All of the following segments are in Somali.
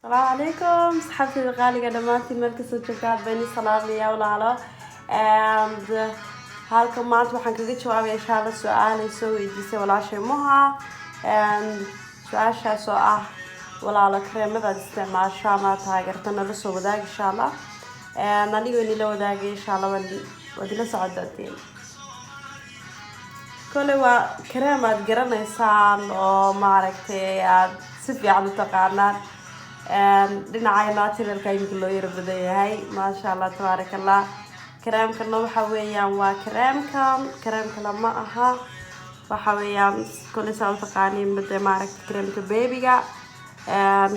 Asalaamu calaykum, asxaabtayda qaaliga dhammaantiin, meel kastoo joogtaan baan idin salaamaya, walaalo. And halka maanta waxaan kaga jawaabaya, insha Allah, su-aal ay soo weydiisay walaashay Muha, and su-aashaas oo ah: "Walaalo, kareemadaad isticmaasho ama taageerta nala soo wadaag, insha Allah." And anigoo nila wadaagay, insha Allah, waad ila socon doontiin. Kole waa kareem aad garanaysaan oo maaragtay aad si fiican u taqaanaan. Dhinaca naturalka iminka loo yaro badan yahay, maasha Allah, tabaaraka Allah. Kareemkana waxa weeyaan waa kareemkan, kareem kale ma aha. Waxa weeyaan, kole saa u taqaaniin bade, maaragtay, kareemka babyga.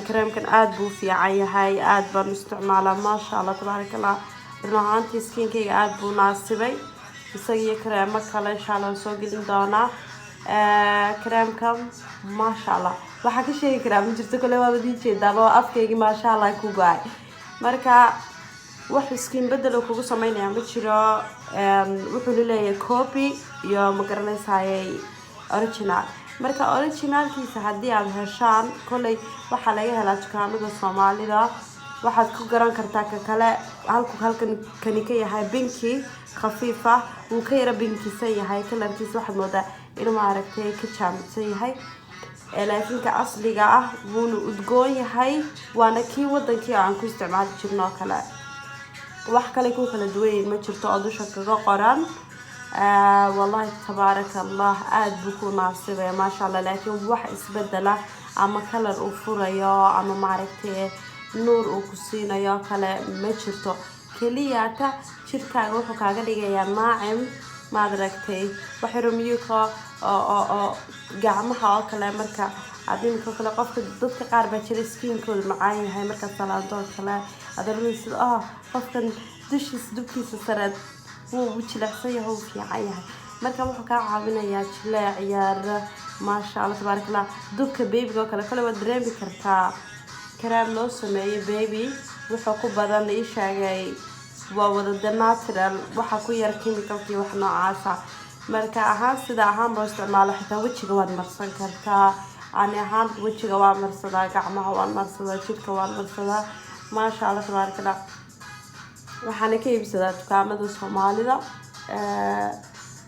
Kareemkan aada buu u fiican yahay, aada baan u isticmaalaa, maasha Allah, tabaaraka Allah. Run ahaantii skinkayga aada buu naasibay, isaga iyo kareemo kale, insha Allah, waan soo gelin doonaa. Kareemka, maasha Allah, waxaa ka sheegi karaa ma jirto. Kole waaba dii jeedaan oo afkaygii, maasha Allah, ku go-ay. Marka wax skin bedel uu kugu sameynaya ma jiro. Wuxuu leeyahay copy iyo, ma garanaysayay, original. Marka originalkiisa haddii aada heshaan, kolley waxaa laga helaa dukaamada Soomaalida. Waxaad ku garan kartaa ka kale halku halkan kani ka yahay pinky khafiif ah, wuu ka yara pinkisan yahay kalarkiisa, waxaad moodaa inuu, maaragtay, ka jaamidsan yahay. Laakiin ka asliga ah wuuna udgoon yahay, waana kii wadankii aan ku isticmaali jirno oo kale. Wax kale ku kala duwanyihin ma jirto oo dusha kaga qoran. Wallahi, tabaaraka Allah, aada buu ku naasibaya, maasha Allah. Laakiin wax isbedela ama kalar uu furayo ama, maaragtay, nuur uu ku siinayo kale ma jirto. Keliyata jirkaaga wuxuu kaaga dhigayaa naacim, maad aragtay, wax yaro miyuka oo gacmaha oo kale. Marka aad iminka oo kale qofka, dadka qaar baa jira skinkooda macaan yahay, markaad salaanto oo kale aad oranaysid, "Oh, qofkan dushiisa, dubkiisa sare wuu jilicsan yahay, wuu fiican yahay." Marka wuxuu kaa caawinayaa jileec yar, maasha Allah, tabaaraka Allah. Dubka babyga oo kale, kale waad dareemi kartaa. Kareem loo sameeyey baby wuxuu ku badan ii sheegay waa wada the natural, waxa ku yar chemicalkii wax noocaasa. Marka ahaan, sida ahaan loo isticmaalo, xitaa wejiga waad marsan kartaa. Ani ahaan wejiga waan marsadaa, gacmaha waan marsadaa, jidhka waan marsadaa, maasha Allah, tabaaraka Allah. Waxaana ka iibsadaa dukaamada Soomaalida,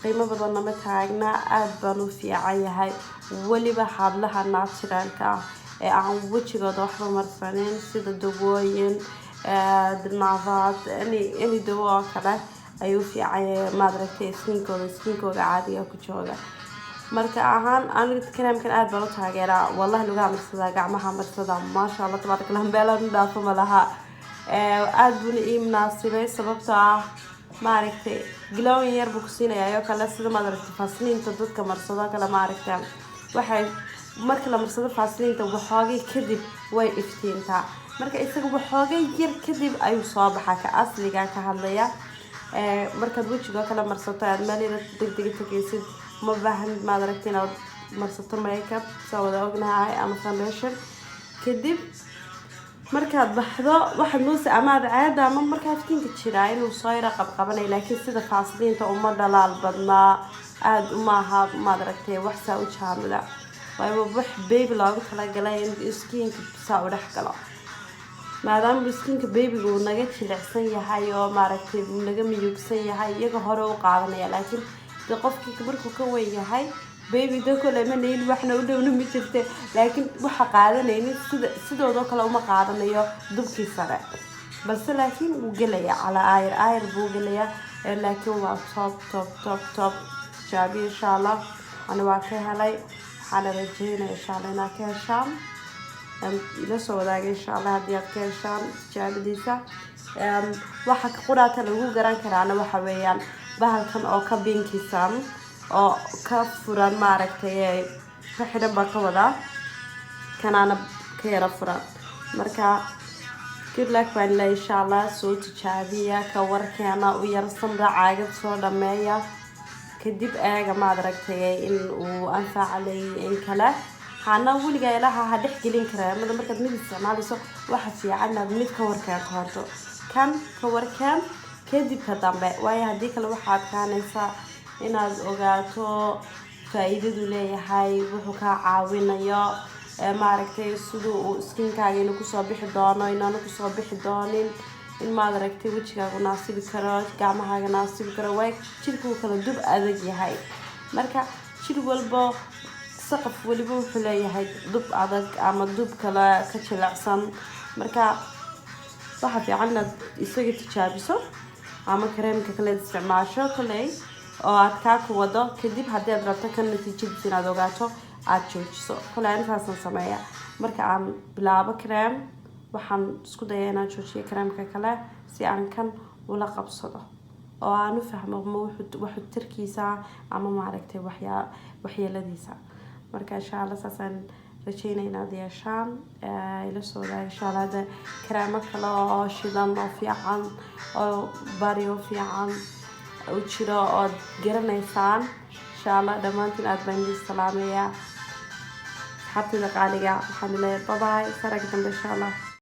qiimo badanna ma taagna, aada baan u fiican yahay. Weliba hablaha naturalka ah ee aan wejigooda waxba marsanin, sida dawooyin, naafaad, any dawo oo kale, ayuu fiican yahay, maad aragtay, skinkooda caadiga ku jooga. Marka ahaan aniga kareemkan aada baan u taageeraa, wallahi. Lugaha marsadaa, gacmaha marsadaa, maasha Allah, tabaaraka Allah, meelaan dhaafo ma laha. Aada buuna ii munaasibay, sababtoo ah, maaragtay, glowing yar buu ku siinayaa oo kale, sida, maad aragtay, fasliinta dadka marsado kale. Maaragtay, waxay marka la marsado fasliinta, waxoogay kadib way iftiintaa. Marka isaga waxoogay yar kadib ayuu soo baxaa, ka asliga ka hadlaya. Markaad wejiga kale marsato, aad meel yar degdega tegaysid, ma baahanid, maad aragtay, inaad marsato makeup, saa wada ognahay, ama foundation. Kadib markaad baxdo, waxaad moodaysa ama aad caada ama markaa iftiinka jiraa inuu soo yara qabqabanay, laakiin sida faasliinta uma dhalaal badnaa, aada umaaha, maad aragtay, wax saa u jaamida. Waayo, wax baby loogu talagalay in skinka saa u dhex galo, maadaama skinka babyga uu naga jilicsan yahay oo, maaragtay, uu naga miyugsan yahay, iyaga hore u qaadanaya. Laakiin de qofkii markuu ka weyn yahay, baby de kole ma nayin, waxna u dhowna ma jirte, laakiin waxa qaadanaynin sida sidoodoo kale uma qaadanayo dubkii sare, balse laakiin wuu gelayaa, calaa aayar aayar buu gelayaa. Laakiin waa top, top, top, top. Tijaabiyo, insha Allah. Ani waa ka helay, waxaana rajeynaya, insha Allah, inaad ka heshaan. Ila soo wadaaga, insha Allah, haddii aad ka heshaan tijaabadiisa. Waxa quraata lagu garan karaana waxa weeyaan bahalkan oo ka pinkisan oo ka furan, maaragtay, ka xidhan baa ka wadaa, kanaana ka yara furan. Marka good luck baan ilaa, insha Allah, soo tijaabiya, ka warkeena u yar samra, caagad soo dhameeya, kadib eega, maad aragtay, in uu anfaca leeyahay in kale. Hana weligaa ilaha ha dhex gelin kareemada. Markaad mid isticmaalayso, waxa fiican inaad mid ka warkeento horto, kan ka warkeen, kadib ka dambe. Waayo, haddii kale waxaa adkaanaysaa inaad ogaato faa-iidadu leeyahay, wuxuu kaa caawinayo. Maaragtay, siduu uu skinkaaga inuu kusoo bixi doono, inaanu kusoo bixi doonin, in maad aragtay wejigaagu naasibi karo, gacmahaaga naasibi karo. Waay jirka uu kala dub adag yahay. Marka jir walbo, saqaf weliba wuxuu leeyahay dub adag ama dub kale ka jilicsan. Marka waxaa fiican inaad isaga tijaabiso ama kareemka kale isticmaasho koley oo aad kaa ku wado. Kadib haddii aad rabto kan natiijadiisa inaad ogaato, aada joojiso. Koley ani sameeya, marka aan bilaabo kareem, waxaan isku daya inaan joojiyo kareemka kale si aan kan ula qabsado oo aan u fahmo ma wuxuu tarkiisa ama, maaragtay, waxyaa waxyeeladiisa. Marka insha Allah saasaan rajeynaya inaad yeeshaan. Ila soo wadaag insha Allah hadda kareemo kale oo shidan oo fiican oo baryo fiican u jiro ood garanaysaan insha Allah. Dhammaantiin aad baan idin salaamayaa, asxaabtayda qaaliga. Waxaan leeyahay bye bye, sarag dambe insha Allah.